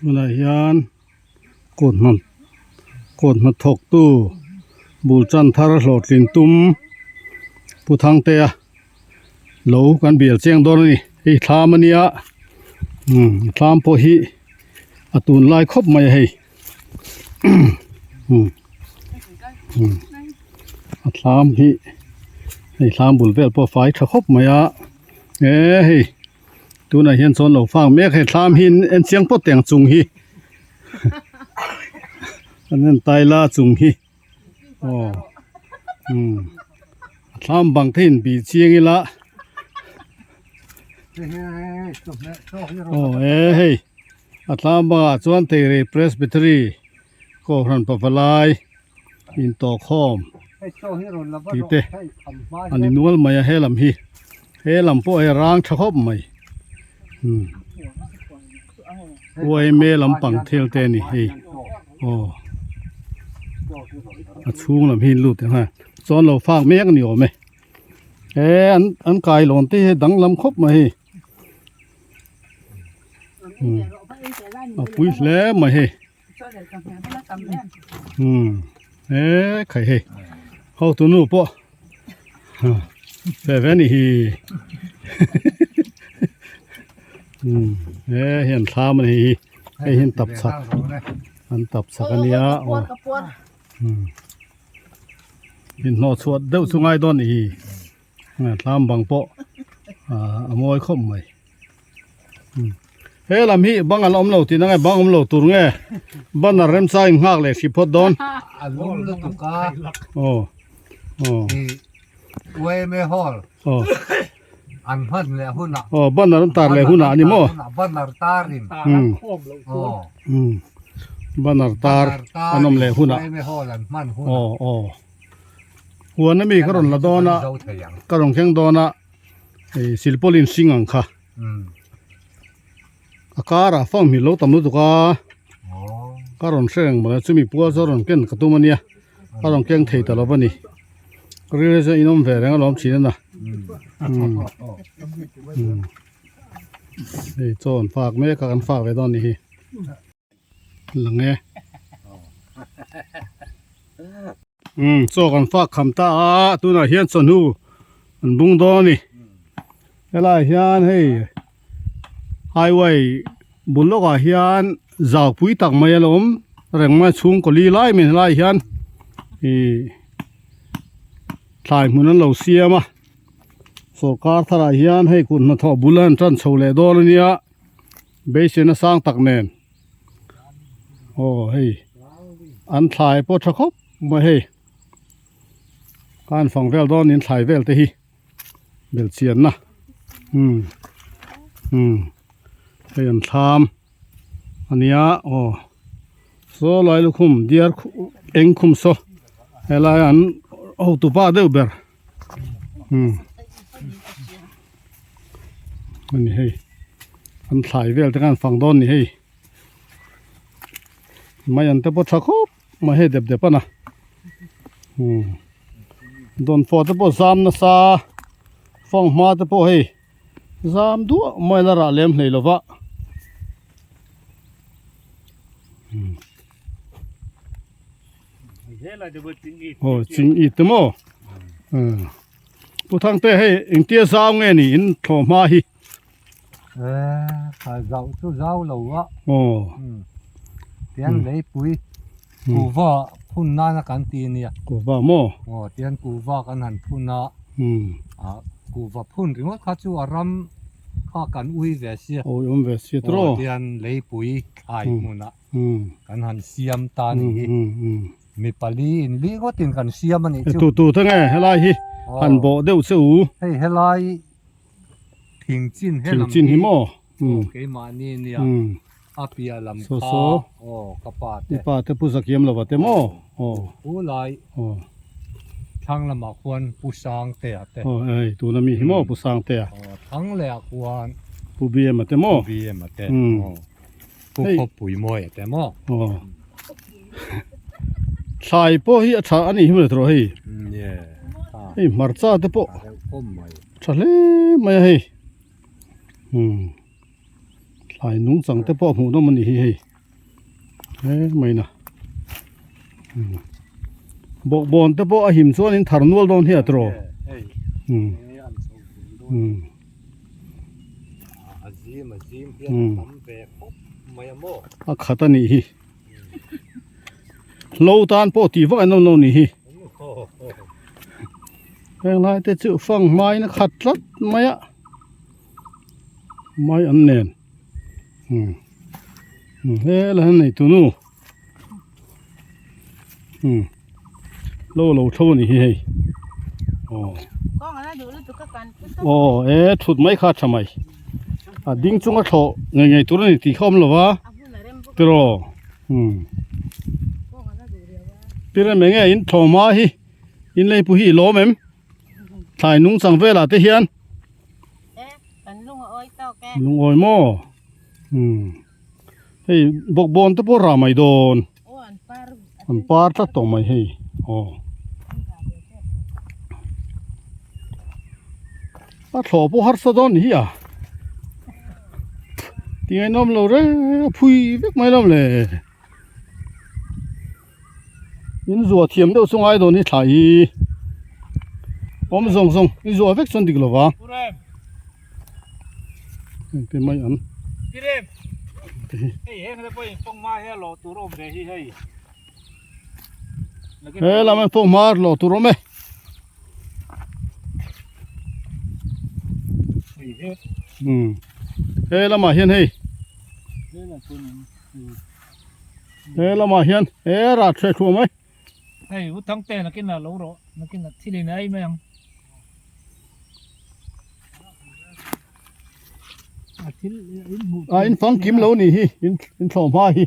Tunah hian kawt hna kawt hnathawk tu bul tan thar hlawhtlin tum Pu Thangtea lo kan bial chiang dawn a ni hei thlam a nia umm thlam pawh hi a tunlai khawp mai a hei umm umm a thlam hi hei thlam bul vel pawh a fai tha khawp mai a e hei. Tunah hian chuan lo fang mek hei thlam hi en chiang pawt teh ang chung hi an en tai la chung hi aw umm a thlam bang te in bih chiang ila aw e hei a thlam bangah chuan teirei presbytery kohhran pavalai. Intawhkhawm tih te a ni nual mai a he lam hi he lam pawh hei rang tha khawp mai umm yma lampang thil te a ni hei aw a chhung lam hi an lut ang a chuan lo fak mek a ni awm e he an an kailawn te hi a danglam khawp mai hei umm a pui hle mai hei. Umm he khai hei hotu nu pawh ve ve a ni hi umm he hian thlam a ni hi hei hi an tap chak an tap chak a nia aw umm inhnawh chhuah deuh chu ngai dawn a ni hi thlam bang pawh a mawi khawp mai. He lam hi bang an awm lo tih na nge bang awm lo tur nge banner remchang in nghak leh hrih phawt dawn. A lum lutuk a. Aw. Aw. YMA hall. Aw. An hman leh hunah. Aw banner an tar leh hunah a ni maw? Banner tar in. Aw. Banner tar an awm leh hunah. YMA hall an hman hunah. Aw aw. Huan ami ka rawn la dawn a. Ka rawn keng dawn a. Hei silpaulin hring ang kha a karah fang hmil lo tam lutuk a ka rawn hre reng mai a chumi pual chu a rawn ken ka tum a nia a rawn keng thei ta lo a ni ril hi chuan in awm ve reng alawm thin a na hei chaw an fak mek a kan fak ve dawn a nih hi. Lang e. Umm chaw kan fak kham ta a tunah hian chawhnu an bung dawn a ni helaiah hian hei highway bul lawkah hian zau pui tak mai a lo awm reng mai a chhungkaw li lai mai helaiah hian ih thlai hmun an lo siam a sawrkar tharah hian hei kut hnathawh bul an tan chho leh dawn a nia. Beiseina sang tak nen aw hei an thlai pawh tha khawp mai hei khan fang vel dawn in thlai vel te hi belhchianna umm umm hei an thlam ania aw saw lai lukhum diar eng khum saw helai an hotu pa deuh ber umm ani hei an thlai vel te khan fang dawn ni hei mai an te pawh tha khawp mai hei dep dep a na umm dawnfawh te pawh zam nasa fanghma te pawh hei zam duah mai la rah lem hlei lova umm. Aw ching i te maw Pu Thangte hei engtia zau nge ni in thlawh hma hi eh zau chu zau lo a aw tian leipui kuhva phun nana kan ti ania kuhva maw aw tian kuhva kan han phun a kuhva phun ringawt kha chu a ram kha kan ui ve sia ui awm ve sia tawh tian leipui thlai hmunah Kan han siam ta a nih hi. Mi pali in li ngawtin kan siam a nih chu. Tu tu te nge helai hi han bawh deuh che u. Hei helai thing chin he lam hi. Thing chin hi maw. Keimahni nia a piah lam kha aw ka pa te. I pa te pu Zakiam lova te maw. Pu lai thlang lamah khuan Pu Sangtea te. Aw hei tuna mi hi maw Pu Sangtea. Thlang leh ah khuan Pu Biama te maw. Pu Biama te. Pu khawpui mawi a te maw? Aw. Thlai pawh hi a tha a nih hi mawle tawh hei. Hei hmarcha te pawh tha hle mai a hei. Thlai nungchang te pawh hmuh nawm a nih hi hei. Hle mai na bawkbawn te pawh a him chuan in thar nual dawn hi a tiraw a khat a nih hi hlo tan pawh tih vak an awm lo nih hi heng lai te chu fang hmain a khat tlat mai a mai an nen. Um um he la nei tu nu um lo lo tho a ni hi hei aw aw e thut mai kha tha mai a ding chunga thlawh ngei ngei tur a ni tih kha awm lo va tiraw um tirem eng nge in thlawh hma hi in lei pu hi i lawm em thlai nungchang velah te hian. Lungawi maw? Umm hei bawkbawn te pawh rah mai dawn an par tlat tawh mai hei aw a thlawh pawh harsa dawn ni hi a tingainawm lo reng a phui vek mai lawm le in zuah thiam deuh chu ngai dawn hi thla hi awm zawng zawng i zuah vek chuan dik lo va heng te mai an he lam an pawh hma lo tur awm e he lamah hian hei He lamah hian he rat hre thuam mai. Hei u thang te nakin ah lo rawh nakin ah thil in a ei mai ang. A thil in hmuh A in fang kim lo ni hi in in thlawh hma hi.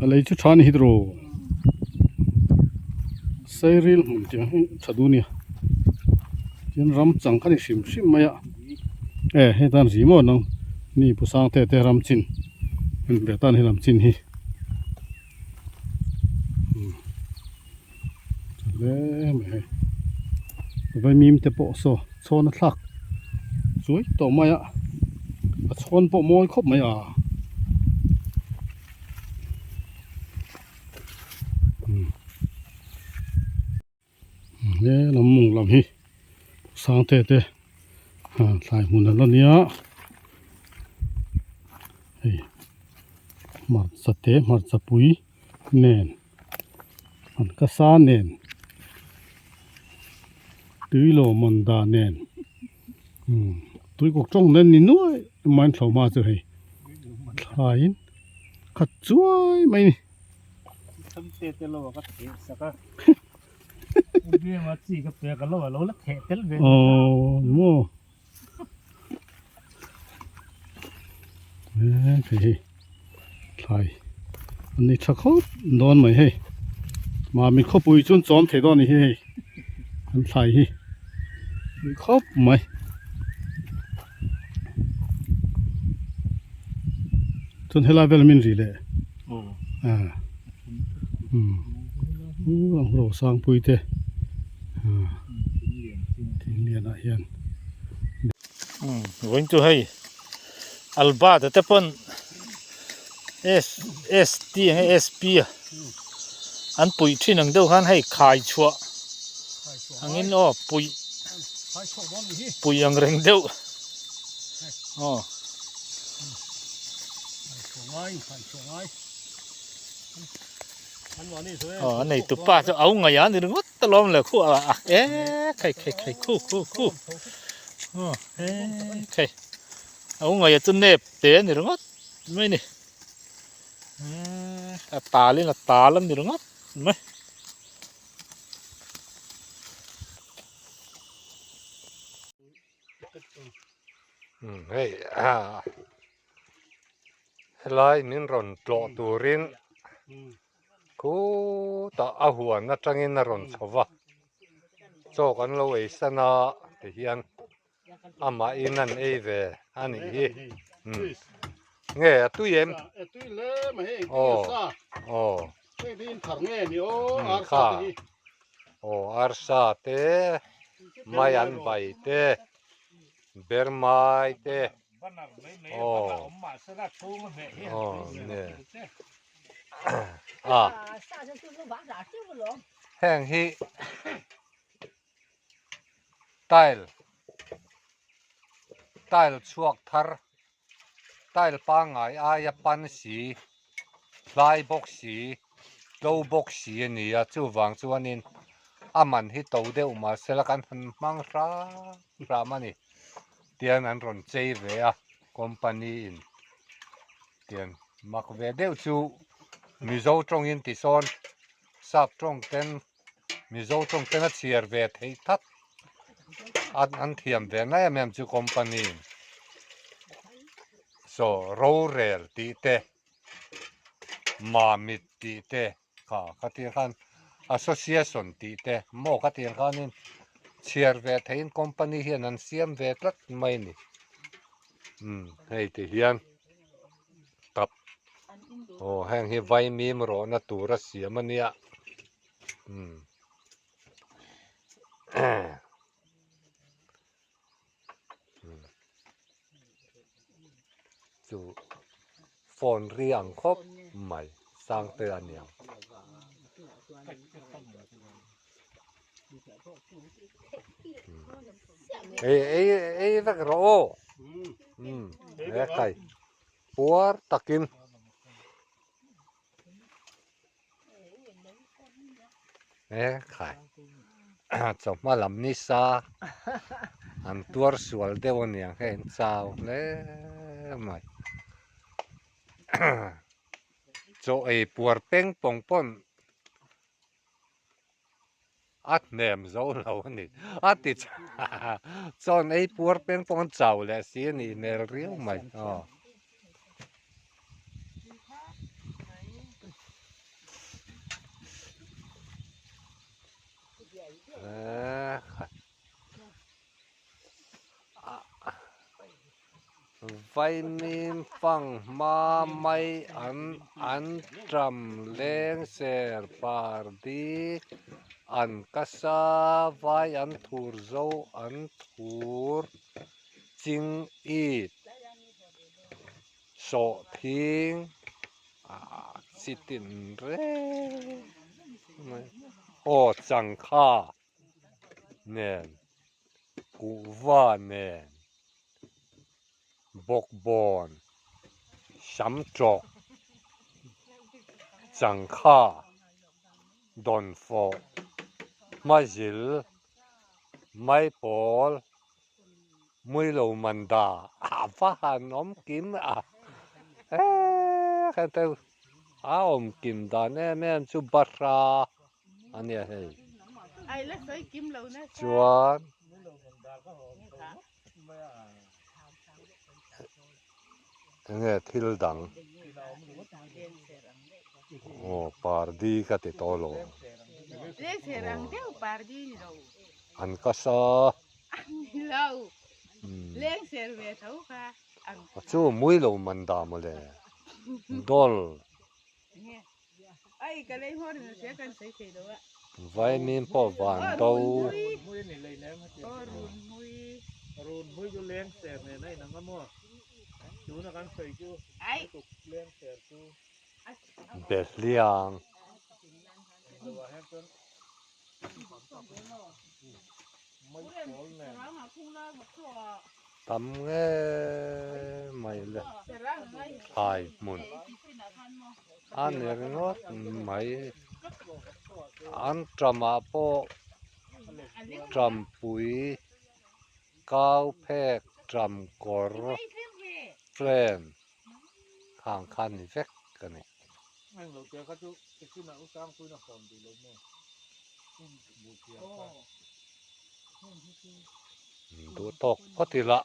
A lei chu tha ni hi tiraw. Sairil hmun tih ang hi tha duh a nia tin ram chang kha ni hrim hrim mai a e hei tan ri maw nang ni pu sang te te ram chin en ve tan hi lam chin hi tha hle mai hei vaimim te pawh saw chhawn a thlak chuai tawh mai a a chhawn pawh mawi khawp mai a. He lam mawng lam hi sang te te thlai hmun a la nia hei hmarcha te hmarcha pui nen an ka sa nen tui lo man dan nen tui kawk tawng nen ni nuai mai an thlawh hma chu hei thlaiin khat chuai mai a ni. Thangte te lo a ka theh sak a Biama chi ka pek a lo a lo la theh tel ve Aw ni maw e hei hi thlai an nei tha khawp dawn mai hei mami khawpui chu an chawm thei dawn a ni hi hei an thlai hi ni khawp mai. Chuan helai vel min ri leh umm Rosangpui te thing lian ah hian umm vawiin chu hei Albert a te pawn S S T eng nge S P a an puih thin ang deuh khan hei khai chhuah angin aw puih puih ang reng deuh aw. Aw a nei tupa chu au ngaih a ni ringawt ta lawm le khu a a e khai khai khai khu khu khu aw e khai au ngaih a chu nep te a ni ringawt mai ni a tal in a tal a ni ringawt mai. Hei helai min rawn tlawh turin khutah a huan atangin a rawn chho va chaw kan lo ei san a tihian amahin an ei ve a nih hi nge a tui em aw aw kha aw arsa te mai an bai te. Bermai te aw aw nge a heng hi tile tile chhuak thar tile pangngai aia pan si hlai bawk si tlo bawk si a ni a chuvang chuanin a man hi to deuh mahsela kan han hmang hram hram a ni tian an rawn chei ve a company in tian mak ve deuh chu mizo tawngin tisawn sap tawng ten Mizo tawng ten a chhiar ve theih tak an an thiam ve na em em chu company in saw rorel tih te mamit tih te kha khatiang khan association tih te maw khatiang khanin chhiar ve theihin company hian an siam ve tlat mai a ni umm hei ti hian. tap aw heng hi vaimim rawhna tur a siam a nia umm chu phone ri ang khawp mai sang te a niang. Ei ei ei vek rawh aw umm he kai puar takin he khai chawhma lam nisa an tuar sual deuh aniang hei an chau hle mai chaw ei puar peng pawng pawn. A hnem zo lo a ni. A ti chuan ei puar peng pawng an chau leh si a nih hmel riau mai. Aw. Vaimim fanghma mai an an ṭam leng ser par di an kasa vai an thur zo an thur ching it sawh thing ah chi tin reng mai aw changkha nen kuhva nen bawkbawn sam tawk changkha dawnfawh hmazil maipawl muilo manda a va han awm kim a eee a awm kim dan em em chu bahra. A nia hei. Chuan enge thil dang aw pardi ka ti tawh lo an ka sa chu mui lo man dah mawle dawl. Vaimim pawh van do. Behliang. Tam nge mai le thlai hmun a ni ringawt mai an ṭamah pawh ṭampui kau phek ṭam kawr frame khang kha ni vek a ni. Duh tawk phawt ila.